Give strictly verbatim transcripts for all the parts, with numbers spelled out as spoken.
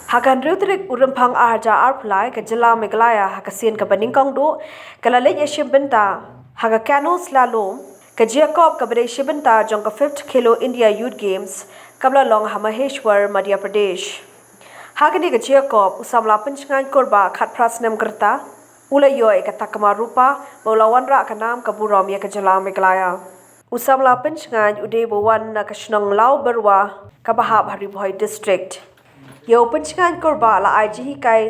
Ha ka hynriew tarik u Rymphang ar hajar arphew lai, ka jylla Meghalaya ha ka sien kaba nyngkong duh ka la leit ïashim bynta ha ka canoe slalom, ka jingïakop kaba dei shi bynta jong ka fifth Khelo India Youth Games kaba la long ha Maheshwar, Madhya Pradesh. Ha kane ka jingïakop, u samla Pynshngaiñ Kurbah khatphra snem ka rta u la ïoh ïa ka takma rupa bad u la wanrah ka nam ka burom ïa ka jylla Meghalaya. U samla Pynshngaiñ u dei ba wan na ka shnong Lawbyrwa kaba hap ha Ri Bhoi District. Ïa u Pynshngaiñ Kurbah la ai jinghikai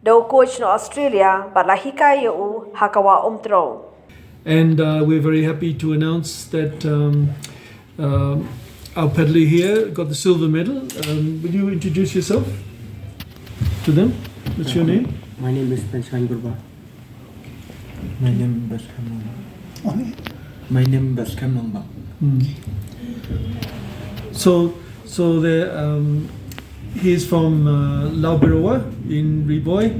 da u coach na Australia bad la hikai ïa u ha ka wah Umtrew. And uh, we're very happy to announce that um, um, our paddler here got the silver medal. Um, will you introduce yourself to them? What's your name? My name is Pynshngaiñ Kurbah. My name is Bashkam Nongbah. My name is Bashkam Nongbah. So, so the um, he is from uh, Lawbyrwa in Ri Bhoi,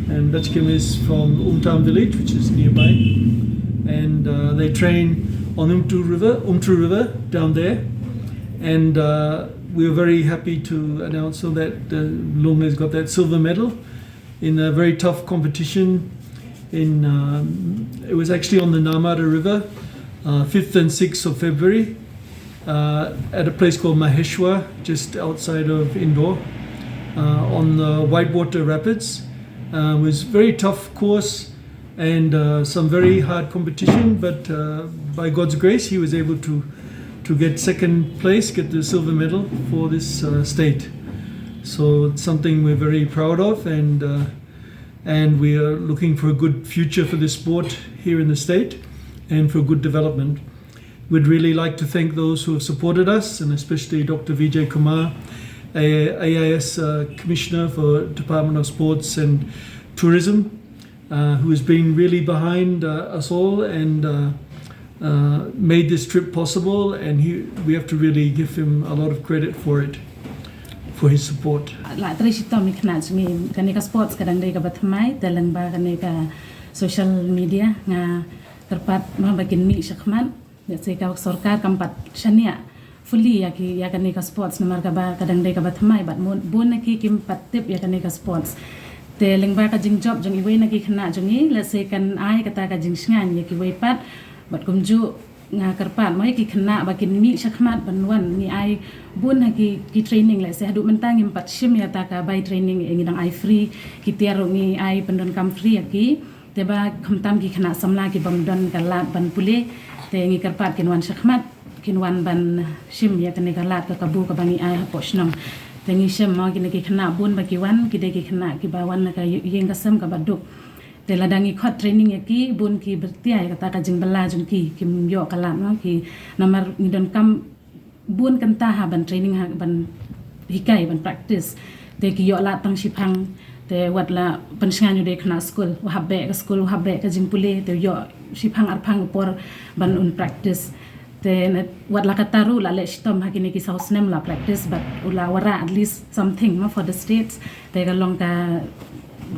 and Bashkam is from Umtam village, which is nearby, and uh, they train on Umtrew River, Umtrew River down there, and uh, we are very happy to announce so that uh, Lung has got that silver medal in a very tough competition. In um, it was actually on the Narmada River, uh, fifth and sixth of February, uh, at a place called Maheshwar, just outside of Indore, uh, on the Whitewater Rapids. Uh, it was a very tough course and uh, some very hard competition, but uh, by God's grace, he was able to to get second place, get the silver medal for this uh, state. So it's something we're very proud of, and uh, and we are looking for a good future for this sport here in the state, and for good development. We'd really like to thank those who have supported us, and especially Doctor Vijay Kumar, A- AIS uh, Commissioner for Department of Sports and Tourism, uh, who has been really behind uh, us all and uh, uh, made this trip possible, and he, we have to really give him a lot of credit for it, for his support. La trei shitom i khynnah jong ngi, kane ka sports ka dang dei kaba thymmai, te lyngba kane ka social media nga kyrpad mo ba kin mih shakhmat. Lehse ka sorkar kam pat shaniah fully ïa ki, ïa kane ka sports namar kaba ka dang dei kaba thymmai bad bun na ki kim pat tip ïa kane ka sports. Te lyngba ka jingjop jong iwei na ki khynnah jong ngi, lehse kan ai kata ka jingshngaiñ ïa kiwei pat bad kumjuh nga kyrpad mo ïa ki khynnah ba kin mih shakhmat ban wan, ngi ai bun ha ki, ki training, lehse haduh mynta ngim pat shim ïa kata ka bai training, ngi dang ai free, ki tiar ruh ngi ai pyndonkam free ïa ki. Te ba khamtam ki khynnah samla ki bym don ka lad ban pule, te ngi kyrpad kin wan shakhmat, kin wan ban shim ïa kane ka lad ka kabu kaba ngi ai hapoh shnong. Te ngi shem mo kine ki khynnah bun ba ki wan, ki dei ki khynnah kiba wan na ka ïing ka sem kaba duk. Te lada ngi khot training ïa ki, bun ki byrtia ïa kata ka jingbylla jong ki, kim ïoh ka lad mo ki, namar ngi donkam bun kynta ha ban training, ha ban hikai, ban practice. Te ki ïoh lad tang shiphang, te wat la Pynshngaiñ u dei khynnah skul, u hap beh ka skul, u hap beh ka jingpule, te u ïoh shiphang arphang u por ban un practice. Te wat la kata ruh la leh shitom ha kine ki saw snem la practice, bad u la wanrah at least something mo for the states. Te ka long ka,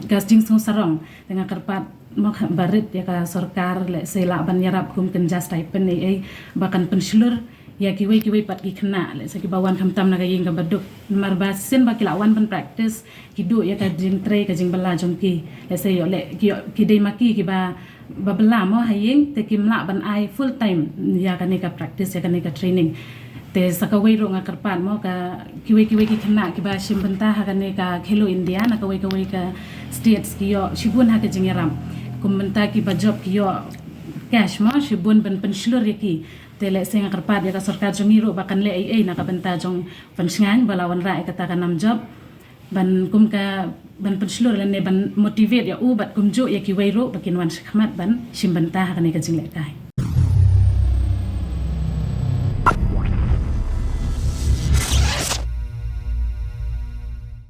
ka jingsngewsarong. Te nga kyrpad mo ba rit ïa ka sorkar, lehse lah ban ïarap kum kynja stipend ei ei ba kan pynshlur ïa kiwei kiwei pat ki khynnah, lehse kiba wan khamtam na ka ïing kaba duk. Namar ba shisien ba ki la wan ban practice, ki duh ïa ka jingtrei ka jingbylla jong ki. Lehse ïoh leh ki, ïoh ki dei ma ki kiba, ba bylla mo ha ïing, te kim lah ban ai full time ïa kane ka practice, ïa kane ka training. Te sa kawei ruh nga kyrpad mo ka kiwei kiwei ki khynnah kiba shim bynta ha kane ka Khelo India na kawei kawei ka states ki ïoh shibun ha ka jingïarap. Kum bynta kiba jop ki ïoh cash mo shibun ban pynshlur ïa ki. Te lehse nga kyrpad ïa ka sorkar jong ngi ruh ba kan leh ei ei na ka bynta jong Pynshngaiñ ba la wanrah ïa kata ka nam jop. Ban kum ka, ban pynshlur lane ban motivate ïa u bad kumjuh ïa kiwei ruh ba kin wan shakhmat ban shim bynta ha kane ka jinglehkai.